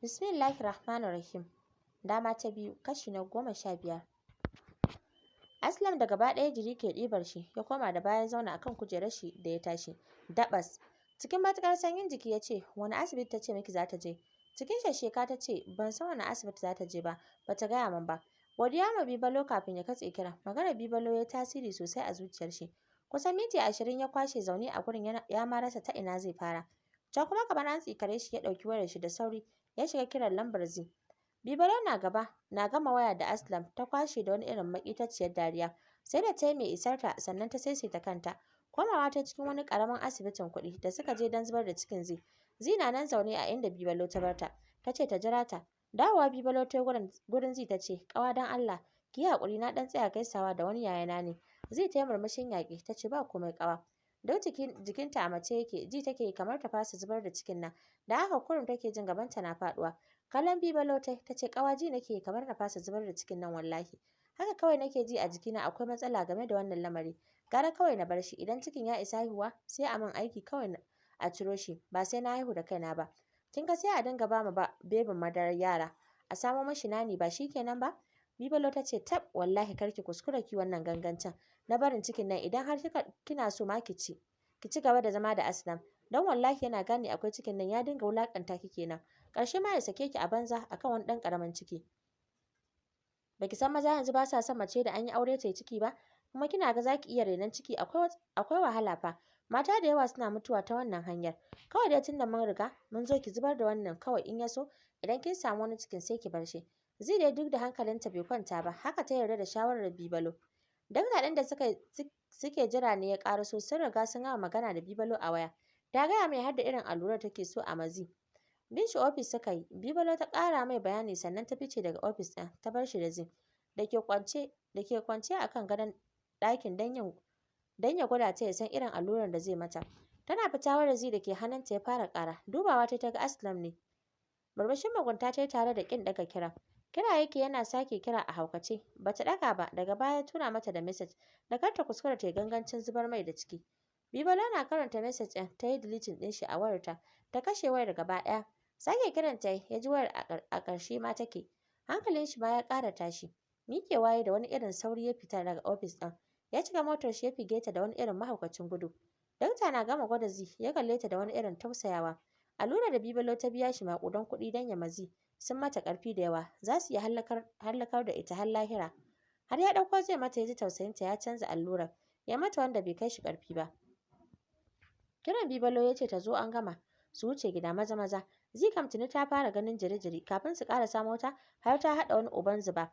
Bismillahir Rahmanir Rahim. Dama ta biyu, kashi na 15. Aslam da gaba ɗaya jiri ke ɗibar shi, ya koma da baya zauna akan kujerar shi da ya tashi. Dabas. Cikin matukar sanyin jiki ya ce, wani asibiti ta ce miki za ta je? Cikin shashsheka ta ce, ban san wani asibiti za ta je ba, ba ta gaya min ba. Godiya ma Bibalo kafin ya katse kiran. Maganar Bibalo ya tasiri sosai a zuciyar shi. Kusan minti 20 ya kwashe zaune a gurin, ya ma rasa ta ina zai fara. Can kuma kamar an tsikare shi, ya ɗauki wayar shi da sauri, ya shiga kiran lambar Zee. Bibalo na gaba, na gama waya da Aslam, ta kwashe da wani irin maƙetaciyar dariya. Sai da ta yi mai isarta sannan ta saisaita kanta. Komawa ta cikin wani ƙaramin asibitin kuɗi da suka je don zubar da cikin Zee. Zee na nan zaune a inda Bibalo ta barta. Ta ce ta jira ta. Dawowa Bibalo ta gurin Zee ta ce, ƙawa don Allah, ki yi haƙuri, na ɗan tsaya gaisawa da wani yayana ne. Zee ta yi murmushin yaƙi, ta ce ba komai ƙawa. Duk jikinta a mace yake, ji take kamar ta fasa zubar da cikin nan. Da haka kurum take jin gabanta na faɗuwa. Kallon Bibalo ta ce, ƙawa, ji nake kamar na fasa zubar da cikin nan wallahi. Haka kawai nake ji a jikina akwai matsala game da wannan lamari. Gara kawai na bar shi, idan cikin ya isa haihuwa sai a min aiki kawai a ciro shi, ba sai na haihu da kaina ba. Kin ga sai a dinga ba mu ba bebin madarar yara, a samo mashi nanny, ba shi kenan ba? Bibalo ta ce, tab, wallahi kar ki kuskura ki wannan gangancin na barin cikin nan, idan har kina so ma ki ci gaba da zama da Aslam. Don wallahi yana gane akwai cikin nan, ya dinga wulakanta ki kenan. Ƙarshe ma ya sake ki a banza akan wani ɗan ƙaramin ciki. Baki san maza yanzu ba sa son mace da an yi aure ta yi ciki ba? Kuma kina ga zaki iya renon ciki? Akwai wahala fa. Mata da yawa suna mutuwa ta wannan hanyar. Kawai dai tunda mun riga mun zo, ki zubar da wannan kawai, in ya so idan kin samu wani cikin sai ki bar shi. Zee dai duk da hankalinta bai kwanta ba, haka ta yarda da shawarar Bibalo. Dakta ɗin da suke jira ne ya ƙaraso. Sun riga sun gama magana da Bibalo a waya. Ta gaya mai har da irin allurar take so a ma Zee. Bin shi ofis suka yi, Bibalo ta ƙara mai bayani, sannan ta fice daga ofis ɗin ta bar shi da Zee da ke kwance a kan gadon ɗakin don ya gwada ta ya san irin allurar da zai mata. Tana fita wayar Zee da ke hannunta ya fara ƙara. Dubawa ta ga Aslam ne. Murmushin mugunta ta yi tare da ƙin ɗaga kira. Kira yake yana sake kira a haukace. Bata ɗaga ba, daga baya ya tura mata da message da kar ta kuskura ta yi gangancin zubar mai da ciki. Bibalo na karanta message ɗin ta yi deleting ɗin shi a wayarta. Ta kashe wayar gaba ɗaya. Sake kiranta ya ji wayar a ƙarshe ma take. Hankalin shi ma ya ƙara tashi. Miƙewa ya da wani irin sauri ya fita daga ofis ɗin. Ya cika motar shi ya fige ta da wani irin mahaukacin gudu. Dakta na gama gwada Zee, ya kalle ta da wani irin tausayawa. Allura da Bibalo ta biya shi maƙudan kuɗi don ya ma Zee sun mata ƙarfi da yawa, za su iya hallakar da ita har lahira. Har ya ɗauko zai mata, ya ji tausayinta, ya canza allurar. Ya mata wanda bai kai shi ƙarfi ba. Kiran Bibalo ya ce ta zo an gama, su wuce gida maza maza. Zee kam tuni ta fara ganin jiri-jiri, kafin su ƙarasa mota har ta haɗa wani uban zuba.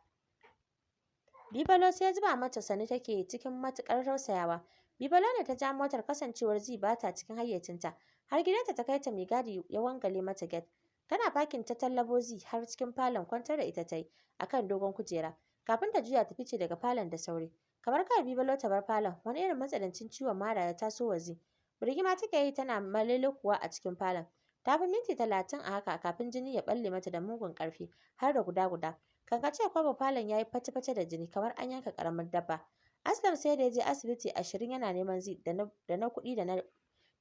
Bibalo sai zuba mata sani take cikin matuƙar tausayawa. Bibalo ne ta ja motar, kasancewar Zee ba ta cikin hayyacinta. Har gidanta ta kai ta, mai gadi ya wangale mata gate. Tana fakin ta tallabo Zee har cikin falon, kwantar da ita ta yi akan dogon kujera. Kafin ta juya ta fice daga falon da sauri. Kamar kawai Bibalo ta bar falon, wani irin matsanancin ciwon mara ya taso wa Zee. Birgima take yi tana malele kuwa a cikin falon. Ta fi minti 30 a haka kafin jini ya ɓalle mata da mugun ƙarfi har da guda-guda. Kankace kwabo falon ya yi face-face da jini kamar an yanka ƙaramar dabba. Aslam sai da ya je asibiti 20 yana neman Zee, da na kuɗi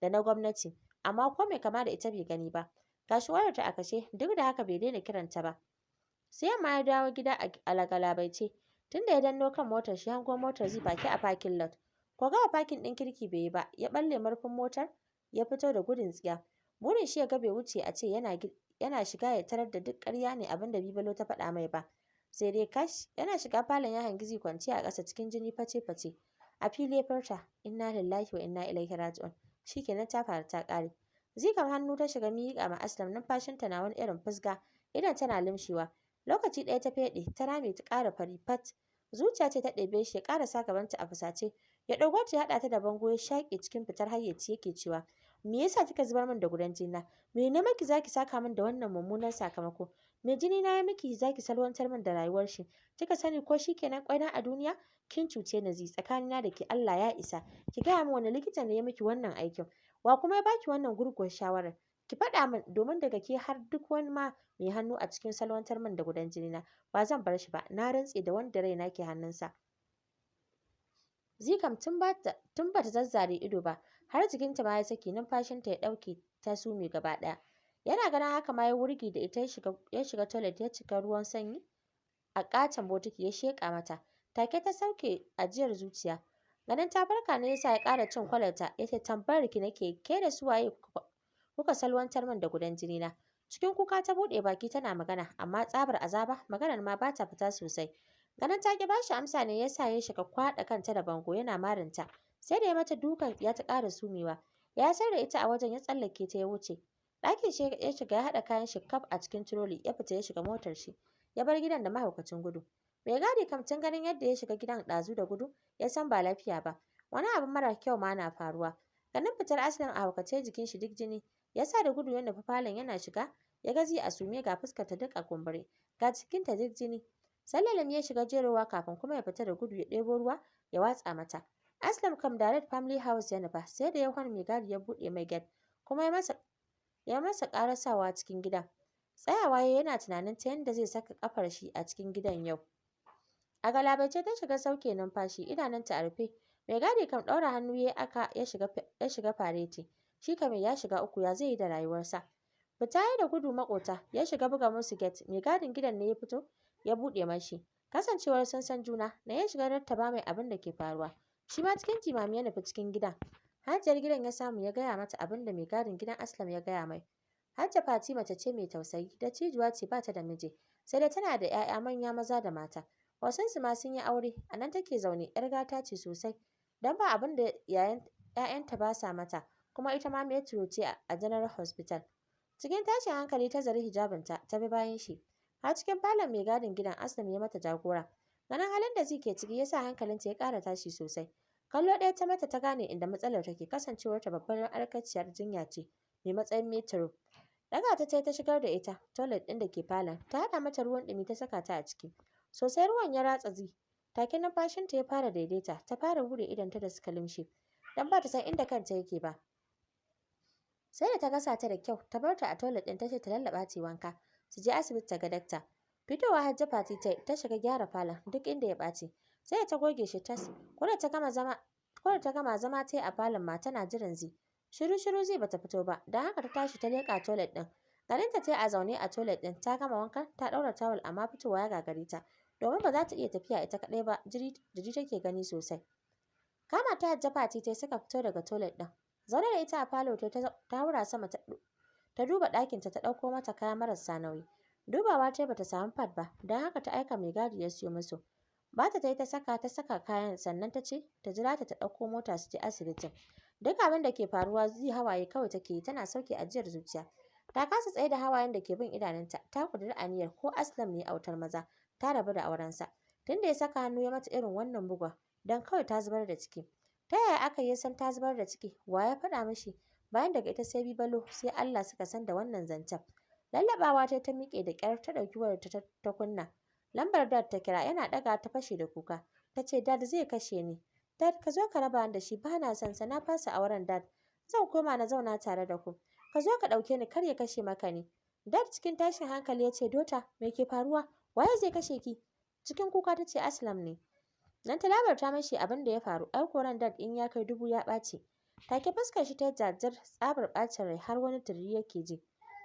da na gwamnati, amma ko mai kama da ita bai gani ba. Gashi wayarta a kashe, duk da haka bai daina kiranta ba. Sai yamma ya dawo gida a galabaice. Tunda ya danno kan motar shi hango motar Zee fake a parking lot. Ko gama parking ɗin kirki bai yi ba, ya ɓalle murfin motar ya fito da gudun tsiya. Burin shi ya ga bai wuce a ce yana shiga ya tarar da duk ƙarya ne abin da Bibalo ta faɗa mai ba. Sai dai kash, yana shiga falon ya hangi Zee kwanciya a ƙasa cikin jini face-face. A fili ya furta, "Inna lillahi wa inna ilaihi raji'un." Shikenan, ta faru ta ƙare. Zee kam hannu ta shiga miƙa ma Aslam, numfashinta na wani irin fusga, idon tana limshewa. Lokaci ɗaya ta feɗe, ta rame, ta ƙara fari fat. Zuciya ce ta ɗebe shi ya ƙarasa gabanta a fusace. Ya ɗago ta ya haɗa ta da bango ya shaƙe, cikin fitar hayyaci yake cewa, "Me yasa kika zubar min da gudan jini? Me ne maki zaki saka min da wannan mummunan sakamako? Me jini na ya miki zaki salwantar min da rayuwar shi? Kika sani ko shikenan kwaina a duniya? Kin cuce ni, Zee, tsakanina da ke Allah ya isa. Ki gaya min, wani likita ne ya miki wannan aikin? Wa kuma ya baki wannan gurguwar shawarar? Ki faɗa min, domin daga ke har duk wani ma mai hannu a cikin salwantar min da gudan jini na, ba zan bar shi ba, na rantse da wanda raina ke hannunsa." Zee kam tun bata zazzare ido ba har jikinta ma ya saki, numfashinta ya ɗauke, ta sume gaba ɗaya. Yana ganin haka ma ya wurgi da ita ya shiga toilet, ya cika ruwan sanyi a ƙaton botiki ya sheƙa mata. Take ta sauke ajiyar zuciya. Ganin ta farka ne yasa ya ƙara cin kwalarta, ya ce, "Tambayar ki nake, ke da su waye kuka salwantar min da gudan jini na?" Cikin kuka ta buɗe baki tana magana, amma tsabar azaba maganar ma bata fita sosai. Ganin ta ki bashi amsa ne yasa ya shiga kwaɗa kanta da bango yana marinta. Sai da ya mata dukan tsiya ta ƙara sumewa. Ya sayar da ita a wajen, ya tsallake ta ya wuce. Ɗakin shi ya shiga, ya haɗa kayan shi kaf a cikin trolley, ya fita ya shiga motar shi. Ya bar gidan da mahaukacin gudu. Mai gadi kam tun ganin yadda ya shiga gidan ɗazu da gudu ya san ba lafiya ba. Wani abu mara kyau ma na faruwa. Ganin fitar Aslam a haukace, jikin shi duk jini, ya sa da gudu ya nufi falon. Yana shiga ya ga Zee a sume, ga fuskar ta duk a kumbure, ga jikinta duk jini. Sallalam ya shiga jerowa kafin kuma ya fita da gudu ya ɗebo ruwa ya watsa mata. Aslam kam direct family house ya nufa, sai da ya hon mai gadi ya buɗe mai gate kuma ya masa ƙarasawa cikin gidan. Tsayawa ya yana tunanin ta yadda zai saka kafar shi a cikin gidan yau. A galabaice ta shiga sauke numfashi, idanunta a rufe. Mai gadi kam ɗaura hannu ya aka ya shiga fareti. Shi kam ya shiga uku, ya zai yi da rayuwarsa? Fita ya da gudu makota ya shiga buga musu gate. Mai gadin gidan ne ya fito ya buɗe mashi. Kasancewar sun san juna na ya shiga rattaba mai abin da ke faruwa. Shi ma cikin jimami ya nufi cikin gidan. Hajiyar gidan ya samu, ya gaya mata abin da mai gadin gidan Aslam ya gaya mai. Hajja Fati mace ce mai tausayi, dattijuwa ce, ba ta da miji, sai dai tana da 'ya'ya manya maza da mata. Wasunsu ma sun yi aure, a nan take zaune, 'yar gata ce sosai. Don ba abin da 'ya'yanta ba sa mata, kuma ita ma metro ce a General Hospital. Cikin tashin hankali ta zari hijabinta ta bi bayan shi. Har cikin falon mai gadin gidan Aslam ya mata jagora. Ganin halin da Zee ke ciki ya sa hankalinta ya ƙara tashi sosai. Kallo ɗaya ta mata ta gane inda matsalar take, kasancewarta babbar ma'aikaciyar jinya ce mai matsayin metro. Daga ta ta shigar da ita toilet ɗin da ke falon, ta haɗa mata ruwan ɗumi ta saka ta a ciki. Sosai ruwan ya ratsa Zee. Take numfashinta ya fara daidaita, ta fara buɗe idonta da suka lumshe, dan ba ta san inda kanta yake ba. Sai da ta gasa ta da kyau, ta bar ta a toilet ɗin, ta ce ta lallaɓa ta wanka, su je asibiti ta ga dakta. Fitowa Hajja Fati ta ta shiga gyara falon duk inda ya ɓaci. Sai ta goge shi tas. Ko da ta gama zama ta yi a falon ma tana jiran Zee. Shiru shiru Zee bata fito ba, don haka ta tashi ta leƙa toilet ɗin. Ganinta ta yi a zaune a toilet ɗin, ta gama wanka, ta ɗaura tawul, amma fitowa ya gagare ta, domin ba za ta iya tafiya ita kaɗai ba, jiri take gani sosai. Kama ta Hajja Fati ta suka fito daga toilet ɗin. Zaune da ita a falo ta ta haura sama ta duba ɗakinta, ta ɗauko mata kaya marasa nauyi. Dubawa ta bata samu pad ba, don haka ta aika mai gadi ya siyo musu. Bata ta yi ta saka kayan, sannan ta ce ta jira ta ta ɗauko mota su je asibitin. Duk abin da ke faruwa Zee hawaye kawai take yi tana sauke ajiyar zuciya. Ta kasa tsaye da hawayen da ke bin idanunta, ta ƙudiri aniyar ko Aslam ne autar maza, ta rabu da aurensa. Tunda ya saka hannu ya mata irin wannan bugun don kawai ta zubar da ciki. Ta yaya aka yi san ta zubar da ciki? Wa ya faɗa mishi? Bayan daga ita sai Bibalo sai Allah suka san da wannan zancen. Lallaɓawa ta ta miƙe da ƙyar, ta ɗauki wayar ta ta kunna. Lambar Dad ta kira, yana ɗaga ta fashe da kuka. Ta ce, "Dad, zai kashe ni. Dad, ka zo ka raba ni da shi, ba na son sa, na fasa auren, Dad. Zan koma na zauna tare da ku. Ka zo ka ɗauke ni kar ya kashe maka ni." Dad cikin tashin hankali ya ce, "Daughter, me ke faruwa? Waye zai kashe ki?" Cikin kuka ta ce, "Aslam ne." Nan ta labarta mashi abin da ya faru, ai ran Dad in ya kai dubu ya ɓaci. Take fuskar shi ta jajir tsabar ɓacin rai, har wani tururi yake ji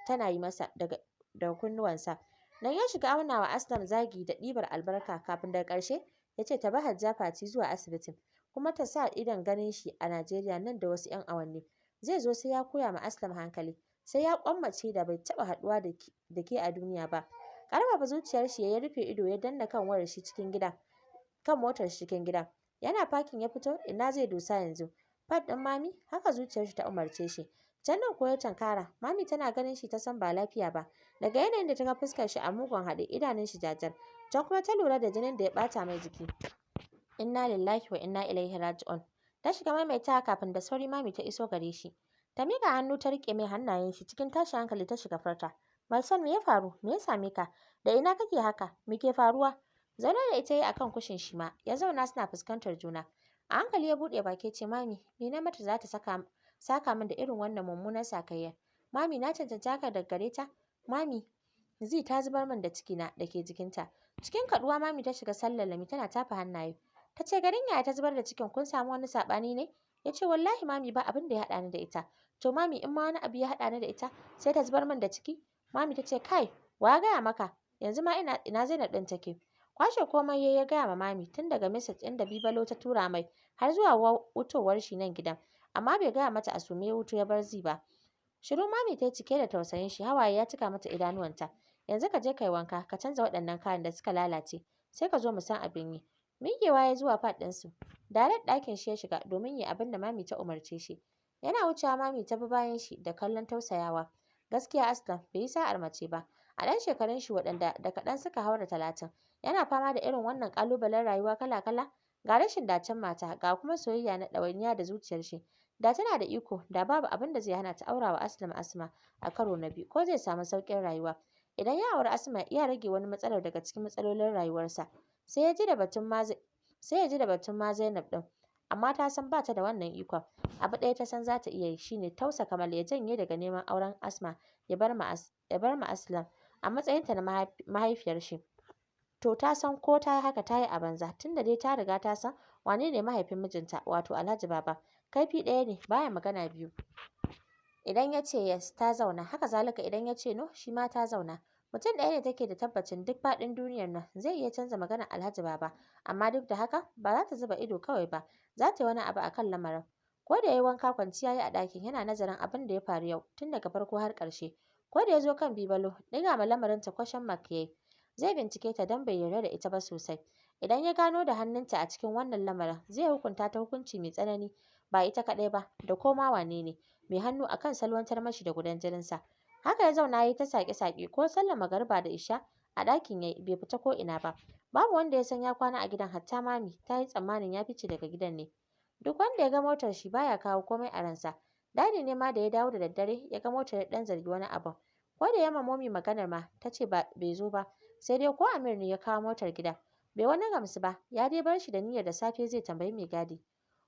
tana yi masa daga kunnuwansa. Nan ya shiga aunawa Aslam zagi da ɗibar albarka kafin daga ƙarshe ya ce ta bi Hajja Fati zuwa asibitin, kuma ta sa idon ganin shi a Najeriya nan da wasu 'yan awanni. Zai zo sai ya koya ma Aslam hankali, sai ya kwammace da bai taɓa haɗuwa da ke a duniya ba. Ƙarfafa zuciyar shi ya rufe ido ya danna kan wayar shi cikin gida, kan motar shi cikin gida. Yana fakin ya fito, ina zai dosa yanzu? Part ɗin Mami, haka zuciyar shi ta umarce shi. Can nan ko ya tankara, Mami tana ganin shi ta san ba lafiya ba. Daga yanayin da ta ga fuskar shi a mugun haɗe, idanun shi jajir. Can kuma ta lura da jinin da ya ɓata mai jiki. "Inna lillahi wa inna ilaihi raji'un." Ta shiga maimaitawa kafin da sauri Mami ta iso gare shi. Ta miƙa hannu ta riƙe mai hannayen shi, cikin tashin hankali ta shiga furta, "My son, me ya faru? Me ya same ka? Da ina kake haka? Me ke faruwa?" Zaune da ita yi akan kushin shi ma, ya zauna suna fuskantar juna. A hankali ya buɗe baki ya ce, "Mami, me na mata za ta saka min da irin wannan mummunan sakayya? Mami, na cancanci haka daga gare ta? Mami, Zee ta zubar min da cikina da ke jikinta." Cikin kaɗuwa Mami ta shiga sallalami tana tafa hannaye. Ta ce, "Garin yaya ta zubar da cikin? Kun samu wani saɓani ne?" Ya ce wallahi mami ba abin da ya haɗa ni da ita. To mami in ma wani abu ya haɗa ni da ita sai ta zubar min da ciki? Mami ta ce kai wa ya gaya maka? Yanzu ma ina Zainab ɗin take? Kwashe komai yayi ya gaya ma mami tun daga message ɗin da Bibalo ta tura mai har zuwa wutowar shi nan gidan. Amma bai gaya mata a sume ya wuto ya bar Zee ba. Shiru mami ta yi cike da tausayin shi, hawaye ya cika mata idanuwanta. Yanzu ka je ka yi wanka, ka canza waɗannan kayan da suka lalace, sai ka zo mu san abin yi. Miƙewa ya zuwa fat ɗinsu. Direct ɗakin shi ya shiga domin yi abin da mami ta umarce shi. Yana wucewa mami ta bi bayan shi da kallon tausayawa. Gaskiya Aslam bai yi sa'ar mace ba. A ɗan shekarun shi waɗanda da kaɗan suka haura 30, yana fama da irin wannan ƙalubalen rayuwa kala-kala. Ga rashin dacen mata, ga kuma soyayya na ɗawainiya da zuciyar shi. Da tana da iko, da babu abin da zai hana ta aura wa Aslam Asma a karo na biyu, ko zai samu sauƙin rayuwa. Idan ya auri Asma, ya rage wani matsalar daga cikin matsalolin rayuwarsa. Sai ya ji da batun ma Zainab ɗin. Amma ta san ba ta da wannan ikon. Abu ɗaya ta san za ta iya yi shine tausa Kamal ya janye daga neman auren Asma ya bar ma Aslam a matsayinta na mahaifiyar shi. To ta san ko ta yi haka ta yi a banza, tunda dai ta riga ta san wane ne mahaifin mijinta, wato Alhaji Baba. Kaifi ɗaya ne, baya magana biyu. Idan ya ce yes, ta zauna, haka zalika idan ya ce no, shi ma ta zauna. Mutum ɗaya ne take da tabbacin duk faɗin duniyar nan zai iya canza maganar Alhaji Baba, amma duk da haka ba za ta zuba ido kawai ba, za ta yi wani abu akan lamarin. Ko da ya yi wanka kwanciya ya a ɗakin yana nazarin abin da ya faru yau tun daga farko har ƙarshe. Ko da ya zo kan Bibalo, ɗiga ma lamarin ta kwashen mark ya yi. Zai bincike ta don bai yarda da ita ba sosai. Idan ya gano da hannunta a cikin wannan lamarin, zai hukunta ta hukunci mai tsanani, ba ita kaɗai ba, da koma wane ne mai hannu akan salwantar mashi da gudan jininsa. Haka ya zauna ya yi ta saƙe-saƙe ko sallar magariba da isha a ɗakin ya yi, bai fita ko ina ba. Babu wanda ya san ya kwana a gidan, hatta mami ta yi tsammanin ya fice daga gidan ne. Duk wanda ya ga motar shi baya kawo komai a ransa. Dadi ne ma da ya dawo da daddare ya ga motar ya ɗan zargi wani abun. Ko da ya ma momi maganar ma ta ce bai zo ba, sai dai ko Amir ne ya kawo motar gida. Bai wani gamsu ba, ya dai bar shi da niyyar da safe zai tambayi mai gadi.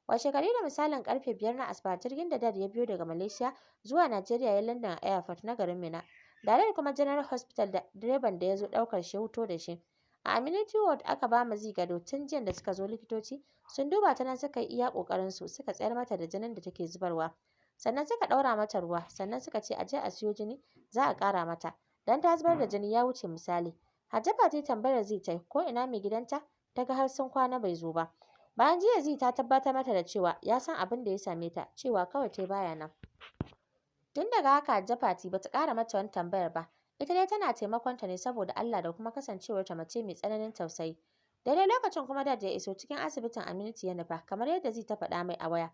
Washe gari da misalin karfe 5 na asuba jirgin da Dad ya biyo daga Malaysia zuwa Najeriya ya landin a airport na garin Minna. Direct kuma General Hospital da direban da ya zo ɗaukar shi ya wuto da shi. A Amenity Ward aka ba ma Zee gado tun jiyan da suka zo likitoci sun duba ta nan suka yi iya ƙoƙarin su suka tsayar mata da jinin da take zubarwa. Sannan suka ɗaura mata ruwa, sannan suka ce a je a siyo jini za a ƙara mata. Dan ta zubar da jini ya wuce misali. Hajja Fati tambayar Zee ta ko ina mai gidanta, ta ga har sun kwana bai zo ba. Bayan jiya Zee ta tabbatar mata da cewa ya san abin da ya same ta, cewa kawai tai baya nan. Tun daga haka Hajja Fati bata ƙara mata wani tambayar ba. Ita dai tana taimakon ta ne saboda Allah da kuma kasancewarta mace mai tsananin tausayi. Daidai lokacin kuma Dad ya iso cikin asibitin Aminity ya nufa kamar yadda Zee ta faɗa mai a waya.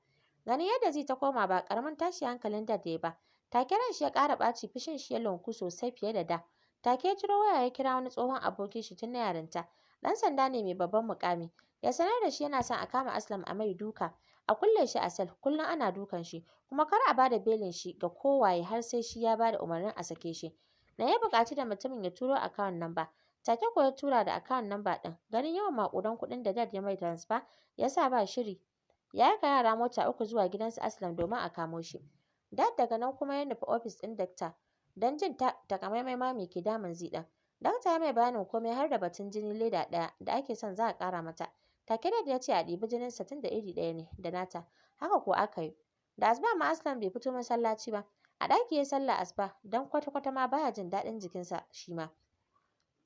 Ganin yadda Zee ta koma ba ƙaramin tashi hankalin Dad ya ba. Take ran shi ya ƙara ɓaci, fushin shi ya lunku sosai fiye da da. Take ya ciro waya ya kira wani tsohon abokin shi tun na yarinta. Ɗan sanda ne mai babban muƙami. Ya sanar da shi yana son a kama Aslam a mai duka, a kulle shi a sel, kullum ana dukan shi, kuma kar a bada belin shi ga kowaye har sai shi ya bada umarnin a sake shi. Na ya buƙaci da mutumin ya turo account number. Take ko ya tura da account number ɗin. Ganin yawan maƙudan kuɗin da Dad ya mai transfer ya sa ba shiri. Ya aika yara mota 3 zuwa gidansu Aslam domin a kamo shi. Dad daga nan kuma ya nufi ofis ɗin dakta don jin takamaimai ma me ke damun Zee ɗin. Dakta ya mai bayanin komai har da batun jini leda ɗaya da ake son za a ƙara mata. Take Dad ya ce a ɗibi jininsa tunda iri ɗaya ne da nata. Haka ko aka yi. Da asuba ma Aslam bai fito masallaci ba. A ɗaki ya sallah asuba don kwata-kwata ma baya jin daɗin jikinsa shi ma.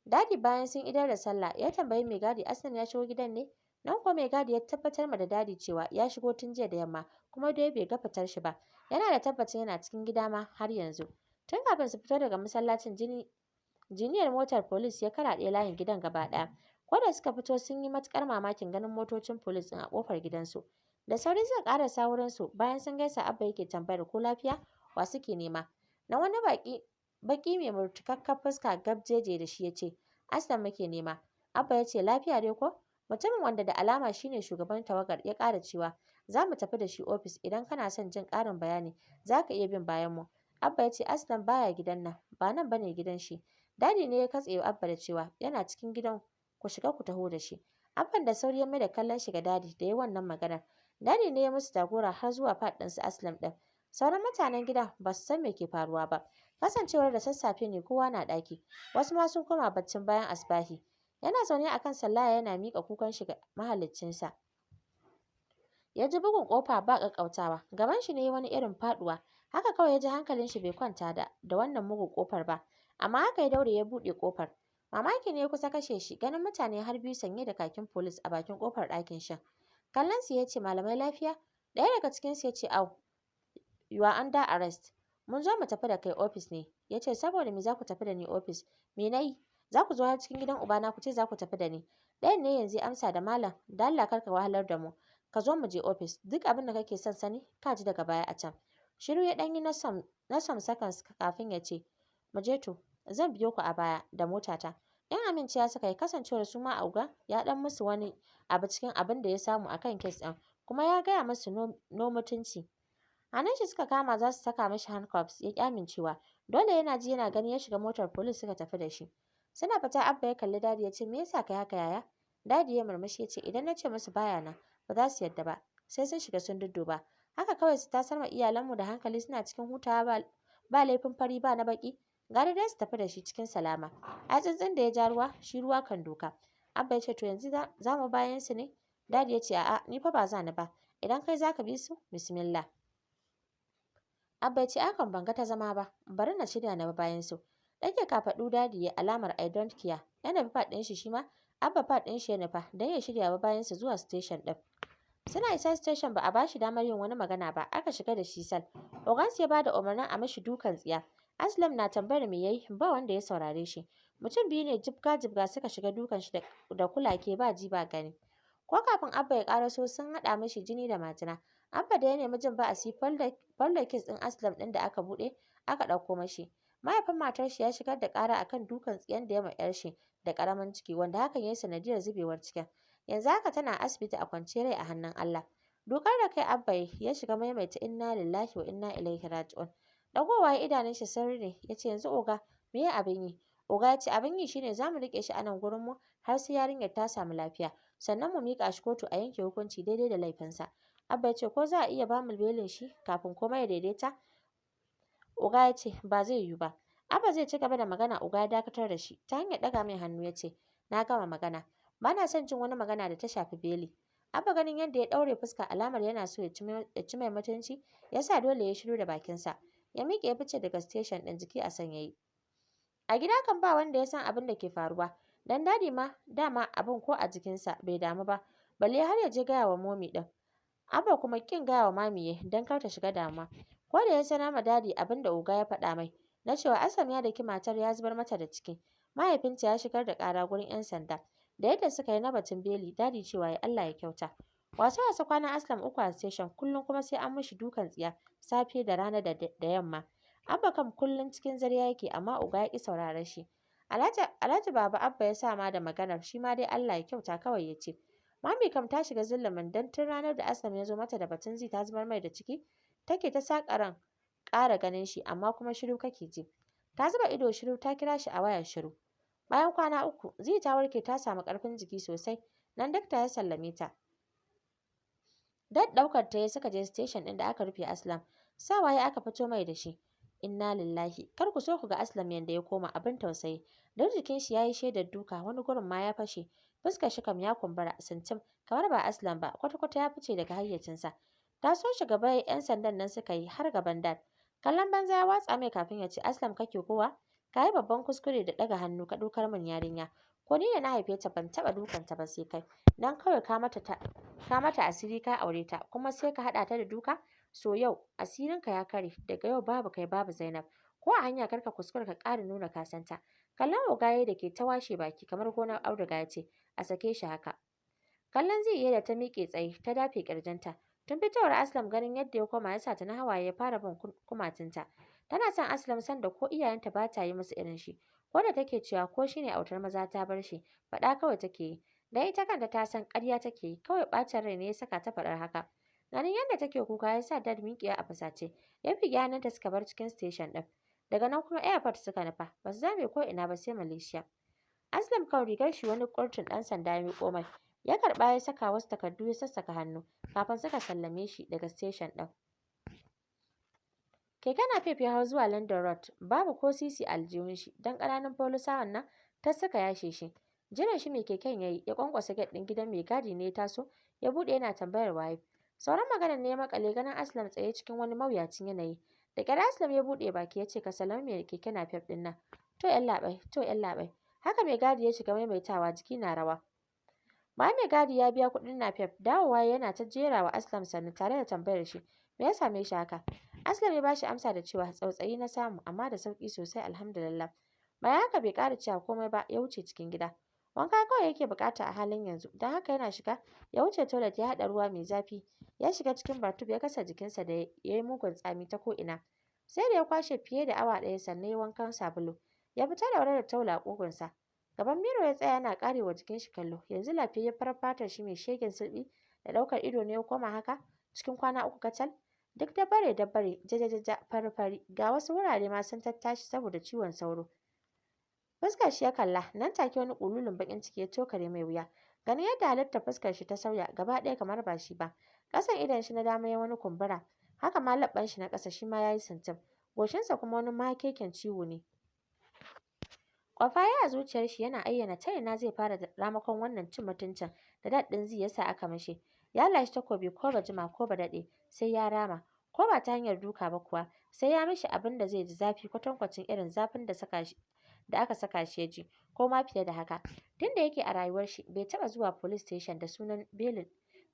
Dadi bayan sun idar da sallah ya tambayi mai gadi Aslam ya shigo gidan ne? Nan kuwa mai gadi ya tabbatar ma da Dadi cewa ya shigo tun jiya da yamma kuma dai bai ga fitar shi ba. Yana da tabbacin yana cikin gida ma har yanzu. Tun kafin su fito daga masallacin jiniyar motar police ya karaɗe layin gidan gaba ɗaya. Ko da suka fito sun yi matuƙar mamakin ganin motocin police ɗin a ƙofar gidansu. Da sauri suka ƙarasa wurin su bayan sun gaisa Abba yake tambayar ko lafiya wa suke nema. Na wani baƙi mai murtukakkar fuska gabjeje da shi ya ce Aslam muke nema. Abba ya ce lafiya dai ko? Mutumin wanda da alama shine shugaban tawagar ya ƙara cewa za mu tafi da shi ofis idan kana son jin ƙarin bayani za ka iya bin bayan mu. Abba ya ce Aslam baya gidan nan, ba nan bane gidan shi. Dadi ne ya katse Abba da cewa yana cikin gidan, ku shiga ku taho da shi. Abban da sauri ya mai da kallon shi ga Dadi da ya wannan maganar. Dadi ne ya musu jagora har zuwa fat ɗin su Aslam ɗin. Sauran mutanen gidan ba su san me ke faruwa ba. Kasancewar da sassafe ne kowa na ɗaki, wasu ma sun koma baccin bayan asbahi. Yana zaune akan sallaya yana miƙa kukan shi ga mahaliccinsa. Ya ji bugun ƙofa ba ƙaƙƙautawa, gaban shi ne wani irin faɗuwa. Haka kawai ya ji hankalin shi bai kwanta da wannan mugun ƙofar ba, amma haka ya daure ya buɗe ƙofar. Mamaki ne ya kusa kashe shi ganin mutane har biyu sanye da kakin police a bakin ƙofar ɗakin shan. Kallon su ya ce, "Malamai, lafiya?" Ɗaya daga cikin su ya ce, "Au, you are under arrest. Mun zo mu tafi da kai ofis ne." Ya ce, "Saboda me za ku tafi da ni ofis? Me na yi? Za ku zo har cikin gidan ubana ku ce za ku tafi da ni?" Ɗayan ne yanzu ya amsa da, "Malam, da Allah kar ka wahalar da mu. Ka zo mu je ofis. Duk abin da kake son sani ka ji daga baya a can." Shiru ya ɗan yi na some seconds kafin ya ce, "Mu je to, zan biyo ku a baya da motata." Yan amincewa suka yi, kasancewar su ma oga ya ɗan musu wani abu cikin abin da ya samu akan case ɗin, kuma ya gaya musu no mutunci. Hannun shi suka kama za su saka mashi handcuffs, ya ƙi amincewa. Dole yana ji yana gani ya shiga motar police suka tafi da shi. Suna fita Abba ya kalli Daddy ya ce, "Me yasa kai haka, yaya?" Daddy ya murmushi ya ce, "Idan na ce musu baya nan, ba za su yarda ba. Sai sun shiga sun dudduba. Haka kawai su tasar ma iyalanmu da hankali suna cikin hutawa, ba laifin fari ba na baƙi. Gara dai su tafi da shi cikin salama. Ai tsuntsun da ya ja ruwa, shi ruwa kan doka." Abba ya ce, "To, yanzu za mu bayan su ne?" Daddy ya ce, "A'a, ni fa ba za ni ba. Idan kai za ka bi su, bismillah." Abba ya ce, "Akan ban ga ta zama ba. Bari na shirya na bi bayan su." Ɗage kafaɗu Daddy ya alamar "I don't care." Ya nufi part ɗin shi, shi ma Abba part ɗin shi ya nufa don ya shirya bi bayan su zuwa station ɗin. Suna isa station ba a ba shi damar yin wani magana ba, aka shiga da shi cell. Ogansu ya ba da umarnin a mashi dukan tsiya. Aslam na tambayar me yayi, ba wanda ya saurare shi. Mutum biyu ne jibga jibga suka shiga dukan shi da kulake ba ji ba gani. Ko kafin Abba ya ƙaraso sun haɗa mashi jini da majina. Abba da ya nemi jin ba'asi, folder case ɗin Aslam ɗin da aka buɗe aka ɗauko mashi. Mahaifin matar shi ya shigar da ƙara akan dukan tsiyan da ya ma 'yar shi da ƙaramin ciki, wanda hakan ya yi sanadiyar zubewar cikin. Yanzu haka tana asibiti a kwance, rai a hannun Allah. Dukar da kai Abba ya shiga maimaita "Inna lillahi wa inna ilaihi raji'un." Dagowa ya, idanun shi sun rine, ya ce, "Yanzu oga, me ya abin yi?" Oga ya ce, "Abin yi shine za mu riƙe shi a nan gurin mu har sai yarinyar ta samu lafiya. Sannan mu miƙa shi kotu a yanke hukunci daidai da laifinsa." Abba ya ce, "Ko za a iya ba mu belin shi kafin komai ya daidaita?" Oga ya ce, "Ba zai yiwu ba." Abba zai ci gaba da magana oga ya dakatar da shi ta hanyar ɗaga mai hannu ya ce, "Na gama magana. Ba na son jin wani magana da ta shafi beli." Abba ganin yadda ya ɗaure fuska alamar yana so ya ci mai mutunci, ya sa dole ya shiru da bakinsa. Ya miƙe ya fice daga station ɗin jiki a sanyaye. A gida kan ba wanda ya san abin da ke faruwa. Dan Daddy ma dama abin ko a jikinsa bai damu ba, balle har ya je gaya wa Mommy ɗin. Abba kuma kin gaya wa Mami ya don kar ta shiga damuwa. Ko da ya sanar ma Daddy abin da oga ya faɗa mai, na cewa Aslam ya daki matar ya zubar mata da ciki, mahaifinta ya shigar da ƙara gurin 'yan sanda. Da yadda suka yi na batun beli, Daddy cewa ya Allah ya kyauta. Wasa wasa kwanan Aslam 3 a station, kullum kuma sai an mishi dukan tsiya safe da rana da yamma. Abba kam kullum cikin zarya yake, amma oga ya ƙi sauraron shi. Alhaji Baba Abba ya sa ma da maganar, shi ma dai Allah ya kyauta kawai ya ce. Mami kam ta shiga zulumin, don tun ranar da Aslam ya zo mata da batun zai ta zubar mai da ciki, take ta saƙa ran ƙara ganin shi, amma kuma shiru kake ji. Ta zuba ido shiru, ta kira shi a waya shiru. Bayan kwana 3, Zee ta warke, ta samu ƙarfin jiki sosai, nan dakta ya sallame ta. Dad ɗaukar ta ya suka je station ɗin da aka rufe Aslam. Sawa ya aka fito mai da shi. Inna lillahi, kar ku so ku ga Aslam yanda ya koma abin tausayi. Don jikin shi yayi shaidar duka, wani gurin ma ya fashe. Fuskar shi kam ya kumbura sintim kamar ba Aslam ba, kwata-kwata ya fice daga hayyacinsa. Taso shi gaba 'yan sandan nan suka yi har gaban Dad. Kallon banza ya watsa mai kafin ya ce, "Aslam kake kowa? Ka yi babban kuskure da ɗaga hannu ka ɗaukar min yarinya. Ko ni da na haife ta ban taɓa dukanta ba sai kai. Dan kawai ka mata asiri ka aure ta, kuma sai ka haɗa ta da duka? So yau asirinka ya kare, daga yau babu kai babu Zainab. Ko a hanya karka kuskura ka ƙara nuna ka santa." Kallon oga da ke ta washe baki kamar gonar auduga ya ce, "A sake shi haka." Kallon zai iya da ta miƙe tsaye ta dafe ƙirjinta. Tun fitowar Aslam ganin yadda ya koma ya sa ta na hawaye ya fara bin kumatunta. Tana son Aslam san da ko iyayenta ba ta yi musu irin shi. Ko da take cewa ko shine autar maza ta bar shi, faɗa kawai take yi. Dan ita kanta ta san ƙarya take yi, kawai ɓacin rai ne ya saka ta faɗar haka. Ganin yadda take kuka ya sa Dad miƙewa a fusace. Ya fige hannunta suka bar cikin station ɗin. Daga nan kuma airport suka nufa, ba su zame ko ina ba sai Malaysia. Aslam kan rigar shi wani kurtun ɗan sanda ya miƙo mai. Ya karɓa ya saka wasu takardu ya sassaka hannu kafin suka sallame shi daga station ɗin. Keke Napep ya hau zuwa London Road, babu ko sisi a aljihun shi, don ƙananan polisawan nan ta suka yashe shi. Jiran shi mai keken ya yi, ya kwankwasa gate ɗin gidan, mai gadi ne ya taso ya buɗe yana tambayar waye. Sauran maganar ne ya maƙale ganin Aslam tsaye cikin wani mawuyacin yanayi. Da ƙyar Aslam ya buɗe baki ya ce ka salami mai keke napep ɗin nan. To yallaɓai, to yallaɓai. Haka mai gadi ya shiga maimaitawa jiki na rawa. Bayan mai gadi ya biya kuɗin napep, dawowa yana ta jera wa Aslam sannu tare da tambayar shi me ya same shi haka. Aslam ya bashi amsa da cewa tsautsayi na samu amma da sauƙi sosai alhamdulillah. Bayan haka bai ƙara cewa komai ba ya wuce cikin gida. Wanka kawai yake buƙata a halin yanzu, don haka yana shiga ya wuce toilet ya haɗa ruwa mai zafi, ya shiga cikin bathtub ya gasa jikinsa da ya yi mugun tsami ta ko'ina. Sai da ya kwashe fiye da awa ɗaya sannan ya wankan sabulu. Ya fita daure da tawul a ƙugunsa. Gaban miro ya tsaya yana ƙarewa jikin shi kallo. Yanzu lafiyayyen farar fatar shi mai shegen sulɓi da ɗaukar ido ne ya koma haka cikin kwana 3 kacal. Duk dabbare dabbare jaja-jaja fari fari ga wasu wurare ma sun tattashi saboda ciwon sauro. Fuskar shi ya kalla nan take wani ƙululun baƙin ciki ya tokare mai wuya. Ganin yadda halittar fuskar shi ta sauya gaba ɗaya kamar ba shi ba. Ƙasan idon shi na dama ya wani kumbura. Haka ma leɓɓan shi na ƙasa shi ma ya yi sintim. Goshinsa kuma wani makeken ciwo ne. Kwafa ya a zuciyar shi yana ayyana ta ina zai fara ramakon wannan cin mutuncin da dad ɗin zai yasa aka mishi. Ya lashe takobi ko ba jima ko ba daɗe sai ya rama. Ko ba ta hanyar duka ba kuwa sai ya mishi abin da zai ji zafi kwatankwacin irin zafin da saka shi da aka saka shi ya ji ko ma fiye da haka. Tun da yake a rayuwar shi bai taɓa zuwa police station da sunan belin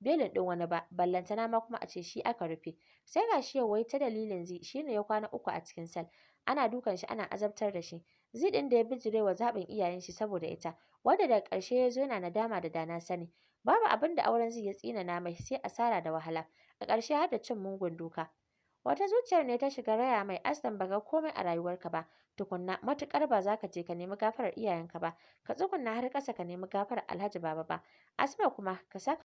ɗin wani ba ballantana ma kuma a ce shi aka rufe. Sai ga shi yau wai ta dalilin Zee shi ne ya kwana 3 a cikin sel. Ana dukan shi ana azabtar da shi. Zee ɗin da ya bijirewa zaɓin iyayen shi saboda ita, wanda daga ƙarshe ya zo yana nadama da dana sani. Babu abin da auren Zee ya tsinana mai sai asara da wahala. A ƙarshe har da cin mugun duka. Wata zuciyar ne ta shiga raya mai Aslam ba ga komai a rayuwarka ba tukunna matuƙar ba za ka je ka nemi gafarar iyayenka ba ka tsugunna har ƙasa ka nemi gafarar Alhaji Baba ba. Asma kuma ka saka